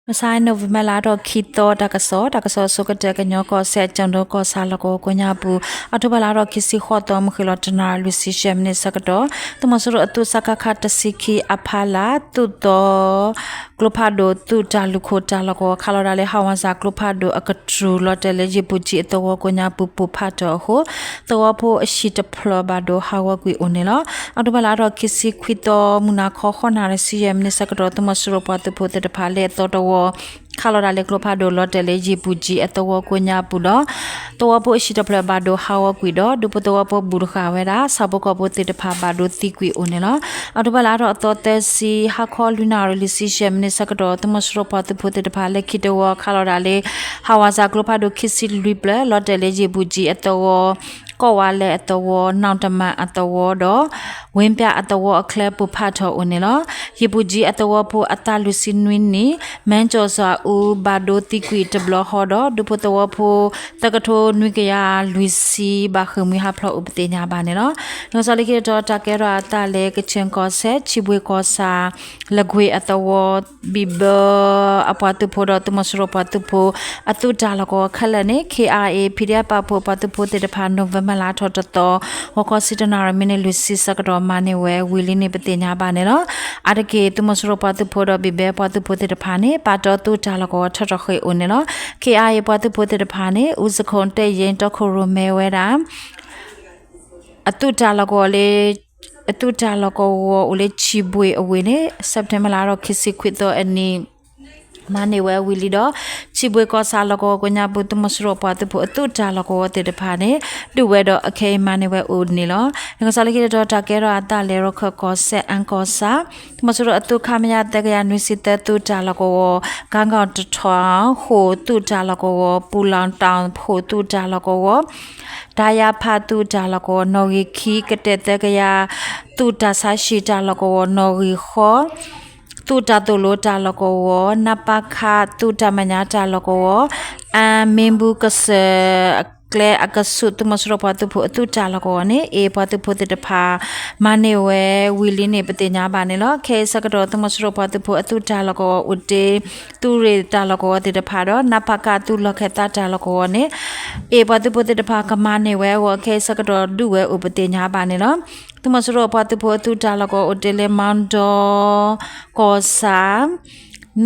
မဆါ November လါထီၣ်ခံသီ တၢ်ကစီၣ်, တၢ်ကစီၣ်အဆိကတၢၢ် ကညီကီၢ်စဲၣ် ကၠိၣ်ဒိကီၢ်ဆၣ်လီၢ်ကဝီၤကိးညါပူၤ, အီးထိဘၢၣ်လါထီၣ်ခံဆံဃိးသီ မုၢ်ဃ့ၢ်လီၤတနၣ်ရံၣ်လွံၢ်ဆံယဲၢ်မံးနံးဆၢကတီၢ်, သုးမီၤစိရိၤအသုး စကခ တဆံခံ အဖီလာ် သုးသီ ကျိဖးဒိၣ်သုးတၢ်လုၢ်ခိၣ်တၢ်လီၢ်ကဝီၤ ခးလီၤဒၣ်လၢ ဟးဝးစၢ်ကျိဖးဒိၣ်အကတြူၢ် လီၤတဲာ်လၢ ယံာ်ပူၤကၠံအသဝီကိးညါပူၤ ပိၢ်ဖးထီၣ်အဃိ သဝီဖိအဟံၣ်တဖျၢၣ်ဘၣ်ဒိဟးဂီၤကွံာ်အိၣ်န့ၣ်လီၤ. အီးထိဘၢၣ်လါထီၣ်ခံဆံခွံသီ မုၢ်နၤခီ ဃိးနၣ်ရံၣ်ဆံယဲၢ်မံးနံးဆၢကတီၢ် သုးမီၤစိရိၤပှၤသုးဖိသ့ၣ်တဖၣ် လၢအသီတဝီ ခးလီၤဒၣ်လၢကျိဖးဒိၣ် လီၤတဲာ်လၢ ယံာ်ပူၤကၠံအသဝီကိးညါပူၤဒီး သဝီဖိအဟံၣ်တဖျၢၣ်ဘၣ်ဒိဟးဂီၤကွံာ်ဒီး ဒူဖိသဝီဖိဘူးတဃၣ်ဝဲဒၣ် ဆၣ်ဖိကီၢ်ဖိသ့ၣ်တဖၣ်ဘၣ်ဒိသံကွံာ်အိၣ်န့ၣ်လီၤ. အီးထိဘၢၣ်လါထီၣ်အသီသၢဆံ ဟါခီလွံၢ်နၣ်ရံၣ်လွံၢ်ဆံယဲၢ်မံးနံးဆၢကတီၢ် သုးမီၤစိရိၤပှၤသုးဖိသ့ၣ်တဖၣ် လၢခံတဝီ ခးလီၤဒၣ်လၢ ဟးဝးစၢ်ကျိဖးဒိၣ်ခံဆံလွံၢ်ဖျၢၣ် လီၤတဲာ်လၢယံာ်ပူၤကၠံအသဝီ ကီၢ်ဝါလဲၢ်အသဝီ နီၣ်တမၣ်အသဝီဒီး ဝ့ပၠၣ်အသဝီအချၢ ပိၢ်ဖးထီၣ်အိၣ်န့ၣ်လီၤ. ယံာ်ပူၤကၠံအသဝီဖိအသးလွံၢ်ဆံနွံနံၣ် မၢကၠီၣ်စီၤအူ ဘၣ်ဒိသံကွံာ်တဘျီဃီဒီး ဒူဖိသဝီဖိ သၢကထိနွံကယၤလွံၢ်ဆံ ဘၣ်ဃ့ၢ်မှံဟးဖျိးအိၣ်ပသ့ၣ်ညါဘၣ်န့ၣ်လီၤ. တၢ်ကစီၣ်လၢခံတတီၤ တၢ်ကဲထီၣ်အသးလၢ ကခ့ၣ်ကီၢ်စဲၣ် ခၠံၣ်ဘှ့ၣ်ကီၢ်ဆၣ် လၢကွ့ၢ်အသဝီ ဘံၣ်ဘၢအပှၤသုးဖိဒီး သုးမီၤစိရိၤပှၤသုးဖိ အသုးတၢ်လီၢ်ကဝီၤခဲလၢာ်န့ၣ် ခ့ၣ်အါအ့ၣ် ဖံၣ်ဒံၣ်အါပာ်ဖှိၣ်ပှၤသုးဖိသ့ၣ်တဖၣ် November လါထီၣ်တသီ ဂီၤခီဆံတနၣ်ရံၣ်မံးနံးလွံၢ်ဆံဆၢကတီၢ် မၤန့ၢ်ဝဲဝံၤလံန့ၣ် ပသ့ၣ်ညါဘၣ်န့ၣ်လီၤ. အါတက့ၢ် သုးမီၤစိရိၤပှၤသုးဖိဒီး ဘံၣ်ဘဲပှၤသုးဖိသ့ၣ်တဖၣ်န့ၣ် ပာ်တီသုးတၢ်လီၢ်ကဝီၤထီၣ်ထီၣ်ဃ့ၢ်အိၣ်န့ၣ်လီၤ. ခ့ၣ်အါအ့ၣ်ပှၤသုးဖိသ့ၣ်တဖၣ်န့ၣ် အူစခိၣ်တဲယ့ၣ်တီခိၣ်ရိၣ်မဲဝဲဒၣ် အသုးတၢ်လီၢ်ကဝီၤလၢ အသုးတၢ်လီၢ်ကဝီၤအိၣ်လၢ ခၠံၣ်ဘှ့ၣ်အဝ့ၢ်န့ၣ် September လါထီၣ်ခံဆံခွံသီအနံၤ မၤန့ၢ်ဝဲဝံၤလံဒီး ခၠံၣ်ဘှ့ၣ်ကီၢ်ဆၣ်လီၢ်ကဝီၤကိးညါပူၤ သုးမီၤစိရိၤပှၤသုးဖိ အသုးတၢ်လီၢ်ကဝီၤသ့ၣ်တဖၣ်န့ၣ် ဒုးဝဲဒီးအခဲအံၤမၤန့ၢ်ဝဲအိၣ်န့ၣ်လီၤ. တၢ်ကစီၣ်လၢခံတတီၤ တၢ်ကဲထီၣ်အသးလၢ ရခၢၣ်ကီၢ်စဲၣ် အၣ်ကီၢ်ဆၣ် သုးမီၤစိရိၤအသုး ခမရ သၢကယၤနွံဆံသၢ သုးတၢ်လီၢ်ကဝီၤ ကၣ်ကီၣ်တထီၣ် ဃိာ်သုးတၢ်လီၢ်ကဝီၤ ပူၤလီၤတီၢ် ဃိာ်သုးတၢ်လီၢ်ကဝီၤ တၢ်ယါဖးသုးတၢ်လီၢ်ကဝီၤ နီၣ်ဂံၢ်ခံ ကတဲာ်သၢကယၤ သုးတၢ်ဆါဟံၣ်တၢ်လီၢ်ကဝီၤ နီၣ်ဂံၢ်ဃိး သုးတၢ်သိၣ်လိတၢ်လီၢ်ကဝီၤ နပခ သုးတၢ်မဲာ်ညါတၢ်လီၢ်ကဝီၤ အမ့ၢ်ဘူၣ်ကစၢၢ် အကျဲအကဆူး သုးမီၤစိရိၤပှၤသုးဖိအသုးတၢ်လီၢ်ကဝီၤန့ၣ် အ့ၣ်ပှၤသုးဖိသ့ၣ်တဖၣ် မၤန့ၢ်ဝဲဝံၤလံန့ၣ် ပသ့ၣ်ညါဘၣ်န့ၣ်လီၤ. ခဲအံၤဆၢကတီၢ် သုးမီၤစိရိၤပှၤသုးဖိအသုးတၢ်လီၢ်ကဝီၤအိၣ်တ့ၢ် သုးရ့ၣ်တၢ်လီၢ်ကဝီၤသ့ၣ်တဖၣ်ဒီး နပခ သုးလီၢ်ခၢၣ်သးတၢ်လီၢ်ကဝီၤန့ၣ် အ့ၣ်ပှၤသုးဖိသ့ၣ်တဖၣ်ကမၤန့ၢ်ဝဲအဂီၢ် ခဲအံၤဆၢကတီၢ်ဒုးဝဲအိၣ်ပသ့ၣ်ညါဘၣ်န့ၣ်လီၤ. သုးမီၤစိရိၤပှၤသုးဖိအသုးတၢ်လီၢ်ကဝီၤအိၣ်တ့ၢ်လၢ မီဒီကီၢ်ဆၣ်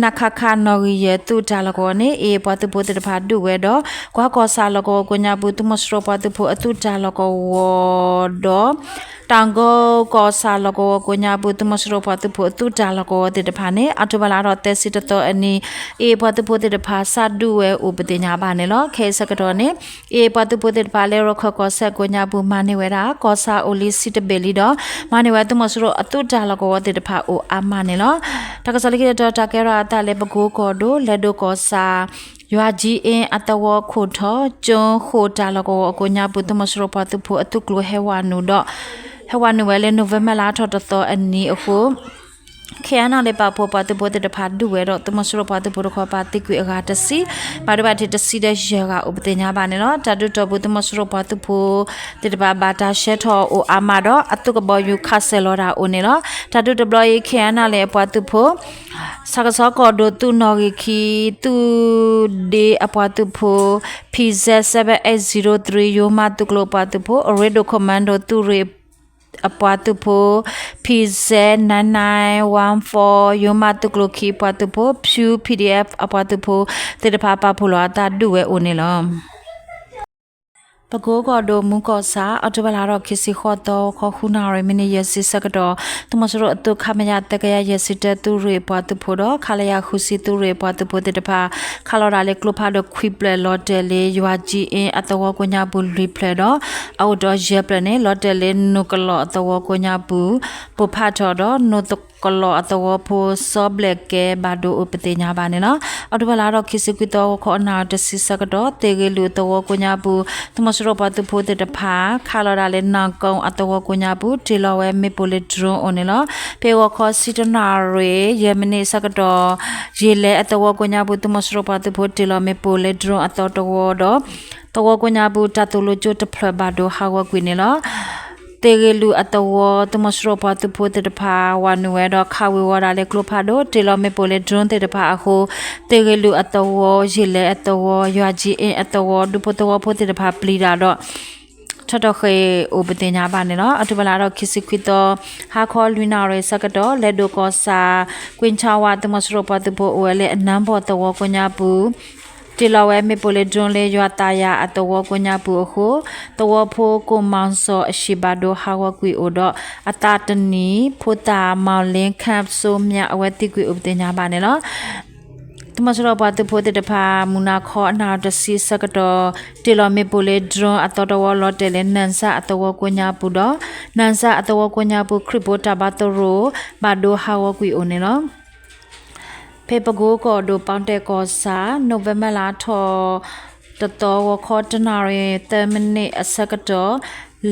နခခ နီၣ်ဂံၢ်ယဲၢ် သုးတၢ်လီၢ်ကဝီၤန့ၣ် အ့ၣ်ပှၤသုးဖိသ့ၣ်တဖၣ်ဒုးဝဲဒီး ကွၢ်ကီၢ်ဆၣ်လီၢ်ကဝီၤကိးညါပူၤ သုးမီၤစိရိၤပှၤသုးဖိအသုးတၢ်လီၢ်ကဝီၤဒီး တၢ်ကီၢ်ကီၢ်ဆၣ်လီၢ်ကဝီၤကိးညါပူၤ သုးမီၤစိရိၤပှၤသုးဖိအသုးတၢ်လီၢ်ကဝီၤသ့ၣ်တဖၣ်န့ၣ် အီးထိဘၢၣ်လါထီၣ်သၢဆံတသီအနံၤ အ့ၣ်ပှၤသုးဖိသ့ၣ်တဖၣ် စးဒုးဝဲအိၣ်ပသ့ၣ်ညါဘၣ်န့ၣ်လီၤ. ခဲအံၤဆၢကတီၢ်န့ၣ် အ့ၣ်ပှၤသုးဖိသ့ၣ်တဖၣ်လၢ ရခၢၣ်ကီၢ်စဲၣ်ကိးညါပူၤ မၤန့ၢ်ဝဲဒၣ် ကီၢ်ဆၣ်အိၣ်လံဆံတဘ့ၣ်လံဒီး မၤန့ၢ်ဝဲသုးမီၤစိရိၤအသုးတၢ်လီၢ်ကဝီၤသ့ၣ်တဖၣ်အိၣ်အါမးန့ၣ်လီၤ. တၢ်ကစီၣ်လၢခံတတီၤ တၢ်ကဲထီၣ်အသးလၢ ပကိကီၢ်ဒိၣ် လဲၤဒိၣ်ကီၢ်ဆၣ် ယွၤကၠံအ့အသဝီခိၣ်ထီၣ် ကၠိဃိာ်တၢ်လီၢ်ကဝီၤကိးညါပူၤ သုးမီၤစိရိၤပှၤသုးဖိအသုးကျိၤဟဲဝးနုာ်ဒီး ဟဲဝးနုာ်ဝဲလၢ November လါထီၣ်တသီအနံၤအဃိ ခဲအံၤန့ၣ်လၢပာ်ဖှိၣ်ပှၤသုးဖိသ့ၣ်တဖၣ်ဒုးဝဲဒီး သုးမီၤစိရိၤပှၤသုးဖိတခီပၤသံကွံာ်အဂၤတဆံ, ဘၣ်ဒိဘၣ်ထံးတဆံဒီးယဲၢ်ဂၤအိၣ်ပသ့ၣ်ညါဘၣ်န့ၣ်လီၤ. တၢ်ဒုးတီၢ်ပူၤ သုးမီၤစိရိၤပှၤသုးဖိသ့ၣ်တဖၣ် ဘၣ်တၢ်ဆှၢထီၣ်အိၣ်အါမးဒီး အသုးကဘီယူၤခးစဲၤလီၤတၢ်အိၣ်န့ၣ်လီၤ. တၢ်ဒုးတဘျီအံၤ ခဲအံၤန့ၣ်လၢပှၤသုးဖိ ဆၣ်ကဆီကီၢ်ဒိၣ်သုးနီၣ်ဂံၢ်ခံ သုးဒ့အပှၤသုးဖိ P Z seven eight zero three ယိၤမးသုးကျိၤအပှၤသုးဖိ, အရ့ဒိၣ် Commando သုးရ့ၣ်အပှၤသုးဖိ P Z nine nine one four ယိၤမးသုးကျိၤခံအပှၤသုးဖိ, Pure P D F အပှၤသုးဖိသ့ၣ်တဖၣ် ပာ်ဖှိၣ်လီၤအသးဒုးဝဲအိၣ်န့ၣ်လီၤ. ပကိကီၢ်ဒိၣ်မူကီၢ်ဆၣ် အီးထိဘၢၣ်လါထီၣ်ခံဆံဃိးသီ ခီဃုနၣ်ရံၣ်မံးနံးယဲၢ်ဆံဆၢကတီၢ် သုးမီၤစိရိၤအသုး ခမရ သၢကယၤယဲၢ်ဆံတၢ သုးရ့ၣ်အပှၤသုးဖိဒီး ခလရ ဃုဆံ သုးရ့ၣ်အပှၤသုးဖိသ့ၣ်တဖၣ် ခးလီၤဒၣ်လၢကျိဖးဒိၣ်ခွံဖျၢၣ် လီၤတဲာ်လၢယွၤကၠံအ့အသဝီကိးညါပူၤလွံၢ်ဖျၢၣ်ဒီး အအိၣ်ဒီးယဲၢ်ဖျၢၣ်န့ၣ် လီၤတဲာ်လၢနိၣ်ကလီၢ်အသဝီကိးညါပူၤ ပိၢ်ဖးထီၣ်ဒီး နိၣ်ကလီၢ်အသဝီဖိ စီၤဘျဲၣ်ကဲ ဘၣ်ဒိအိၣ်ပသ့ၣ်ညါဘၣ်န့ၣ်လီၤ. အီးထိဘၢၣ်လါထီၣ်ခံဆံခွံသီ ဂီၤခီနၣ်ရံၣ်တဆံဆၢကတီၢ် သ့ၣ်ဂ့ၤလုာ်အသဝီကိးညါပူၤ သုးမီၤစိရိၤပှၤသုးဖိသ့ၣ်တဖၣ် ခးလီၤဒၣ်လၢ နၢ်ကိအသဝီကိးညါပူၤ တ့ၢ်လီၤဝဲမ့ၣ်ပိၢ်လၢ drone အိၣ်န့ၣ်လီၤ. ဖဲဂီၤခီဆံတနၣ်ရံၣ် ယဲၢ်မံးနံးဆၢကတီၢ် ယ့ၣ်လဲၤအသဝီကိးညါပူၤ သုးမီၤစိရိၤပှၤသုးဖိတ့ၢ်လီၤမ့ၣ်ပိၢ်လၢ drone အသီတဝီဒီး သဝီကိးညါပူၤ တၢ်သိၣ်လိကၠိတဖျၢၣ်ဘၣ်ဒိဟးဂီၤကွံာ်န့ၣ်လီၤ. သ့ၣ်ဂ့ၢ်လူၢ်အသဝီ သုးမီၤစိရိၤပှၤသုးဖိသ့ၣ်တဖၣ် ဝၤနုာ်ဝဲဒီးခးဝ့ၤဝီၤဒၣ်လၢကျိဖးဒိၣ် တ့ၢ်လီၤမ့ၣ်ပိၢ်လၢ drone သ့ၣ်တဖၣ်အဃိ သ့ၣ်ဂ့ၢ်လူၢ်အသဝီ ယ့ၢ်လဲၤအသဝီ ယွၤကၠံအ့အသဝီ ဒူဖိသဝီဖိသ့ၣ်တဖၣ်ပျံၤတၢ်ဒီး ထီၣ်ထီၣ်ဃ့ၢ်အိၣ်ပသ့ၣ်ညါဘၣ်န့ၣ်လီၤ. အီးထိဘၢၣ်လါဒီးခံဆံခွံသီ ဟါခီလွံၢ်နၣ်ရံၣ်ဆၢကတီၢ် လဲၤဒိၣ်ကီၢ်ဆၣ် ကွ့ၣ်ဆၣ်ဝါ သုးမီၤစိရိၤပှၤသုးဖိအိၣ်ဝဲလၢအနၢ်ဘီၣ်သဝီကိးညါပူၤ တ့ၢ်လီၤဝဲမ့ၣ်ပိၢ်လၢ drone လၢယွၤသးယၤအသဝီကိးညါပူၤအဃိ သဝီဖိကိးမီၤစီၤ အဟံၣ်ဘၣ်ဒိဟးဂီၤကွံာ်အိၣ်ဒီး အသးတနံၤ ဖိသၣ် မီၤလ့ ခၣ်စိမၠး အဝဲသံကွံာ်အိၣ်ပသ့ၣ်ညါဘၣ်န့ၣ်လီၤ. သုးမီၤစိရိၤပှၤသုးဖိသ့ၣ်တဖၣ် မုၢ်နၤခီအနၣ်ရံၣ်တဆံဆၢကတီၢ် တ့ၢ်လီၤမ့ၣ်ပိၢ်လၢ drone အသီတဝီလီၤတဲာ်လၢ နၣ်စၣ်အသဝီကိးညါပူၤဒီး နၣ်စၣ်အသဝီကိးညါပူၤ ခရံာ်ဖိတၢ်ဘါသရိာ် ဘၣ်ဒိဟးဂီၤကွံာ်အိၣ်န့ၣ်လီၤ. ဖဲပကိကီၢ်ဒိၣ် ပီတဲာ်ကီၢ်ဆၣ် နိၣ်ဝ့ဘၢၣ်လါထီၣ်တသီ ဂီၤခီတနၣ်ရံၣ်သၢမံးနံးအဆၢကတီၢ်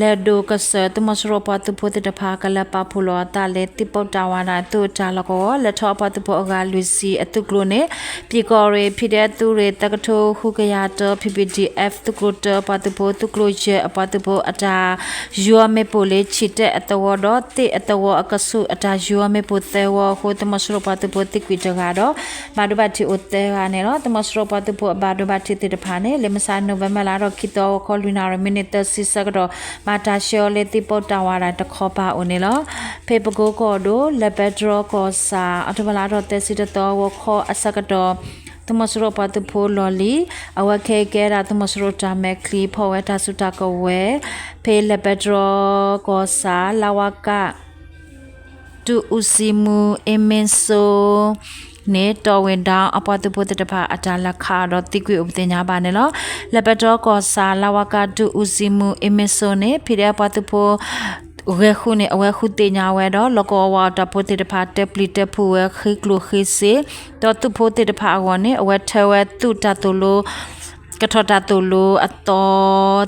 လဲၤဒိၣ်ကစၢၢ် သုးမီၤစိရိၤပှၤသုးဖိသ့ၣ်တဖၣ် ကလဲၤပာ်ဖှိၣ်လီၤအသးလၢ သံပိာ်တၢ်ဝးဒၣ် သုးတၢ်လီၢ်ကဝီၤ လဲၤထီၣ်အပှၤသုးဖိအဂၤလွံၢ်ဆံအသုးကျိၤန့ၣ် ပၠံၣ်ကီၢ်ရ့ၣ် ဖံဒဲသုးရ့ၣ် သၢကထိဃုကယၤတၢ PPDF သုးကျိၤတၢ ပှၤသုးဖိ သုးကျိၤယဲၢ်အပှၤသုးဖိအတၢ် ယူၤအီၤမ့ၣ်ပိၢ်လၢ ဆံၣ်တဲၣ်အသဝီဒီး သ့ၣ်အသဝီအကဆူးအတၢ်ယူၤအီၤမ့ၣ်ပိၢ်သၢဝီအဃိ သုးမီၤစိရိၤပှၤသုးဖိသံကွံာ်တဂၤဒီး ဘၣ်ဒိဘၣ်ထံးအိၣ်သၢဂၤန့ၣ်လီၤ. သုးမီၤစိရိၤပှၤသုးဖိအဘၣ်ဒိဘၣ်ထံးသ့ၣ်တဖၣ်န့ၣ် လၢမုၢ်ဆါ နိၣ်ဝ့ဘၢၣ်လါထီၣ်ခံသီ ဂီၤခီလွံၢ်နၣ်ရံၣ်မံးနံးသၢဆံဆၢကတီၢ် ဘၣ်တၢ်ဆှၢအီၤလၢသံပိာ်တၢ်ဝးဒၣ်တခီပၤအိၣ်န့ၣ်လီၤ. ဖဲပကိကီၢ်ဒိၣ် လဲၤပဲတြီကီၢ်ဆၣ် အီးထိဘၢၣ်လါထီၣ်သၢဆံတသီ ဂီၤခီအဆၢကတီၢ် သုးမီၤစိရိၤပှၤသုးဖိလီၢ်လံၤ အဝဲခဲအံၤကဲဒၣ်သုးမီၤစိရိၤတၢ်မဲာ်ချံ ဖီၣ်ဝဲတၢ်စုတၢ်ကဝဲၤ ဖဲလဲၤပဲတြီကီၢ်ဆၣ် လဝက ဒုးအူစံမူအ့မ့စိန့ၣ် တီၢ်ဝ့ၢ်ဒီအပှၤသုးဖိသ့ၣ်တဖၣ်အတၢ်လဲၤခးအီၤဒီးသံကွံာ်အိၣ်ပသ့ၣ်ညါဘၣ်န့ၣ်လီၤ. လဲၤပဲတြီကီၢ်ဆၣ် လဝက ဒုးအူစံမူအ့မ့စိန့ၣ် PDF ပှၤသုးဖိ ဂဲၤဃုာ်န့ၣ် အဝဲဃုသ့ၣ်ညါဝဲဒီး လီၢ်ကဝီၤဝးအီၣ်တၢ်ဖိသ့ၣ်တဖၣ် တၢပျံၤတၢဖုးဝဲ ဃ့ကျိၣ်ဃ့စ့ ဒီးသုးဖိသ့ၣ်တဖၣ်အဂီၢ်န့ၣ် အဝဲထၢဝဲသုးတၢ်သိၣ်လိ ကထီၣ်တၢ်သိၣ်လိအသီ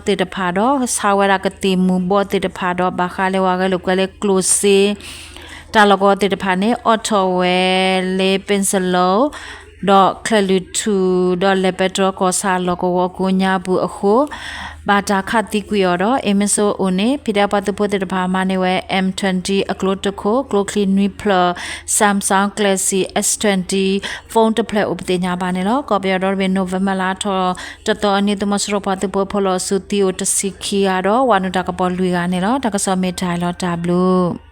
သ့ၣ်တဖၣ်ဒီး ဆါဝဲဒၣ်ကသံၣ်မူၤဘှီးသ့ၣ်တဖၣ်ဒီး ဘၣ်ဃးလၢဝဲဂဲၤလိာ်ကွဲလၢကျိၣ်စ့ တၢ်လီၢ်ကဝီၤသ့ၣ်တဖၣ်န့ၣ် အိးထီၣ်ဝဲလၢ ပ့စလီ ဒီးချၢၣ်လွံၢ်ထူၣ် ဒီးလဲၤပဲတြီကီၢ်ဆၣ်လီၢ်ကဝီၤကိးညါပူၤအဃိ ဘၣ်တၢ်ခးသံကွံာ်အီၤဒီး အ့မ့စိအိၣ်န့ၣ် PDF ပှၤသုးဖိသ့ၣ်တဖၣ်မၤန့ၢ်ဝဲ M twenty အကျိတခိၣ် ကျိချံနွံဖျၢၣ် Samsung Galaxy S twenty phone တဖျၢၣ်အိၣ်ပသ့ၣ်ညါဘၣ်န့ၣ်လီၤ. ကီၢ်ပယီၤဒီတဘ့ၣ် နိၣ်ဝ့ဘၢၣ်လါထီၣ်တသီအနံၤ သုးမီၤစိရိၤပှၤသုးဖိဖီၣ်လီၤစုသံအိၣ်တဆံခံဂၤဒီး ဝၤနုာ်တၢ်ကပီၤလွံၢ်ဂၤန့ၣ်လီၤ. တၢ်ကစီၣ်မ့ၢ်တၢ်လီၤတၢ်ဘျုး